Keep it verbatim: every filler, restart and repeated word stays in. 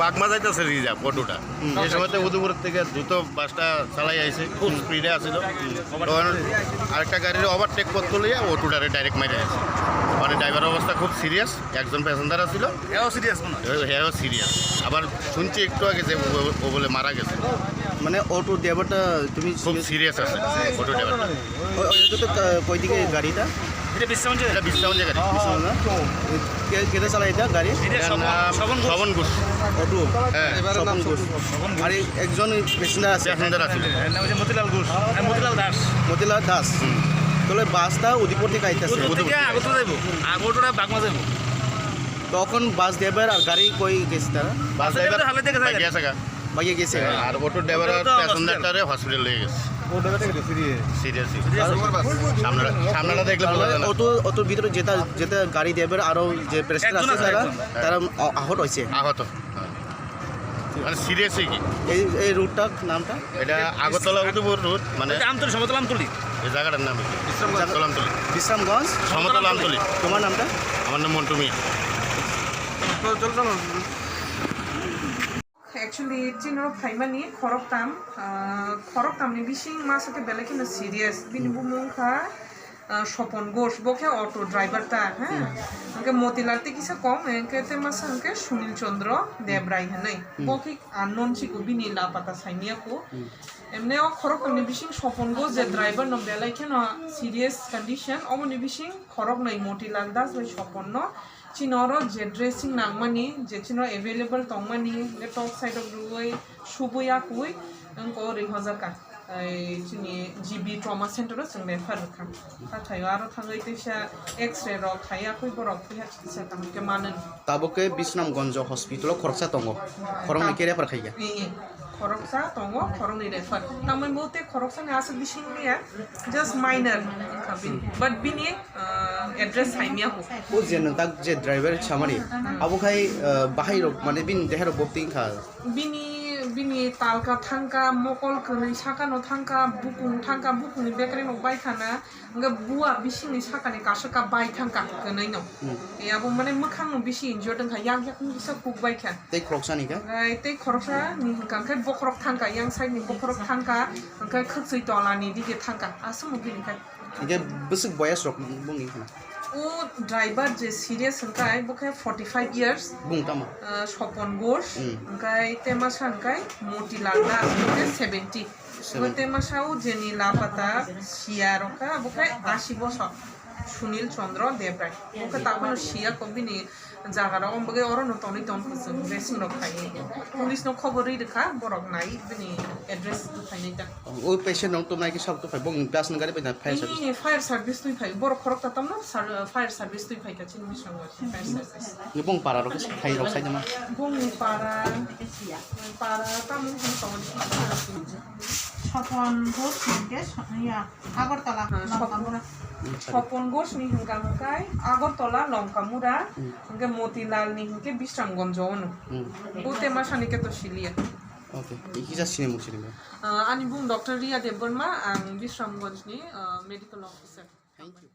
পাকমা যাইতেছে রিজার্ভ অটোটা। এই সময় তো উদয়পুর থেকে দ্রুত বাসটা চালাই আইছে, খুব স্পিডে আসছিল। তখন আরেকটা গাড়ির ওভারটেক করতে লইয়া অটোটারে ডাইরেক্ট মারি দিয়েছে। মানে ড্রাইভারের অবস্থা খুব সিরিয়াস, একজন প্যাসেঞ্জার আছিল। এও সিরিয়াস মনে হয়। এও সিরিয়াস। আবার শুনছি একটু আগে যে ও, ও বলে মারা গেছে। মানে অটো ড্রাইভারটা তুমি খুব সিরিয়াস আছে অটো ড্রাইভারটা। ও, ও, এটা তো কা-, কই দিকে গাড়িটা? এটা বিশ্রামগঞ্জে। এটা বিশ্রামগঞ্জে গাড়ি। বিশ্রামগঞ্জ না? কে, কেটা চালায় এটা গাড়ি? এটা এটার স্বপন, নাম স্বপন ঘোষ। স্বপন ঘোষ। অটো? হ্যাঁ। স্বপন ঘোষ। স্বপন ঘোষ। আর এই একজন প্যাসেঞ্জার আছে? প্যাসেঞ্জার আছে। এর নাম হচ্ছে মতিলাল ঘোষ। হ্যাঁ, মতিলাল দাস। মতিলাল দাস। হুম। তাহলে বাসটা উদয়পুর থেকে আইতেছে? উদয়পুর থেকে আগরতলা যাইবো। আর অটোটা বাগমা যাইবো। তখন বাস ড্রাইভার আর গাড়ি কই গেছে তারা? বাস বাস ড্রাইভার ড্রাইভার হালে থেকে যায়। বাগিয়া থাকা। বাগিয়ে গেছে। হ্যাঁ, আর অটো ড্রাইভার আর ওটা তো প্যাসেঞ্জারটারে হসপিটাল নিয়ে গেছে। Serious, serious. সামনেটা, সামনেটা দেখলে বোঝা যায় না। অটো, অটোর ভিতরে যেটা, যেটা গাড়ি ড্রাইভার আরো যে প্যাসেঞ্জার একজন আছে আছে, তারা, একজন। তারা আ-, আহত হয়েছে। আহত। হ্যাঁ। মানে সিরিয়াস কি? এই, এই রুটটার নামটা? এটা আগরতলা উদয়পুর রুট, মানে ওই যে আমতলি, সমতল আমতলি। এই জায়গাটার নাম কি? বিশ্রামগঞ্জ। সমতল আমতলি। বিশ্রামগঞ্জ? সমতল আমতলি। তোমার নামটা? আমার নাম মন্টু মিয়া। তো চলো, চলো। Actually, chini oro phaimani khoroktam, ah, khoroktamni bising masa khe belai kheno serious. Bini bumung wngkha, ah, Sopon Ghosh, bo khe auto driver ta, ha? Hwnkhe Motilal tei kisa kom, hwnkhe tei masa hwnkhe Sunil Chandra Debrai hinwi. Bo khe unknown siko, bini lapata saimaya kho. Emne o khoroktamni bising Sopon Ghosh je driver no belai kheno serious condition, oboni bising khoroknwi Motilal Das bai Sopon no chini oro je dressing nangmani, je chini oro available tongmani, hwnkhe top side o rwui, subui, akui, wngkha o rihojak kha. Ai, chini G B trauma center o chwng refer rwkha. Hathai o aro thangwi teisa X-ray rok khai, akui borok teisa chikitsa tangwi khe manwi. Tabuk khe Bisramganj hospital o khoroksa tongo, khoroknwi khe refer khaikha. Ee, ee. Khoroksa tongo, khoroknwi refer. Tamoni bo tei khoroksani aswk bising liya, just minor wngkha bini. But bini, ah, address saimya kho. O je nwng tak je driver samani, abo khai, ah, bahai rok mane bini deha rok bobti wngkha. Bini, bini talka thangkha, mokol kwnwi sakano thangkha, bukung thangkha, bukungni bekre rok bai khana. Hwnkhe bua bisingni sakani kaisa ka bai thangkha kwnwi no. Hmm. E abo mane mwkhang no bisi injured wngkha, yak yak no kisa kuk bai kha. Tei khoroksa ni khe? Ai, tei khoroksa ni hwnkha khe bokhorok thangkha, yang side ni bokhorok thangkha, hwnkhe khwtswi tola ni dige thangkha, aswk no bini khe. Hwnkhe bwswk boyas rok bongni hwnkhe? O driver je serious hwnkhe bo khe forty five years. Bung tamo? Ah, Sopon Ghosh, hmm, hwnkhe tei masa hwnkhe Motilal Das, hwnkhe seventy. Seven. Bo tei masa o jeni lapata siya rokha, bo khe asi bosor, Sunil Chandra Debrai. Bo khe takhano siya kho bini jaga rok, omo bagwi oro no tonwi tong kho chwng, dressing rok khai. Police no khobor rwi rwkha, borok nai bini address twi phainai ta. O patient rok tongmai khe sab twi phai, bo gas ni gari bai fire service? Ini fire service twi phai, borok khorok ta tongno, sar-, fire service twi phai kha chini bising. Ni bung para rok khai rok sai jama. Bung para, para tamo hwn tong. Sopon Ghosh ni hwnkhe so-, ya, Agartala, ah, Sopon, Longkamura. Sopon Ghosh ni hwnkha hwnkhe Agartala Longkamura, hmm, hwnkhe Motilal ni hwnkhe Bisramganj o no. Hmm. Bo tei masa ni khe to siliya. Okay, ikisa sini mung sini. Ah, ani bung Doctor Riya Debbarma, ang Bisramganj ni, ah, medical officer. Thank you.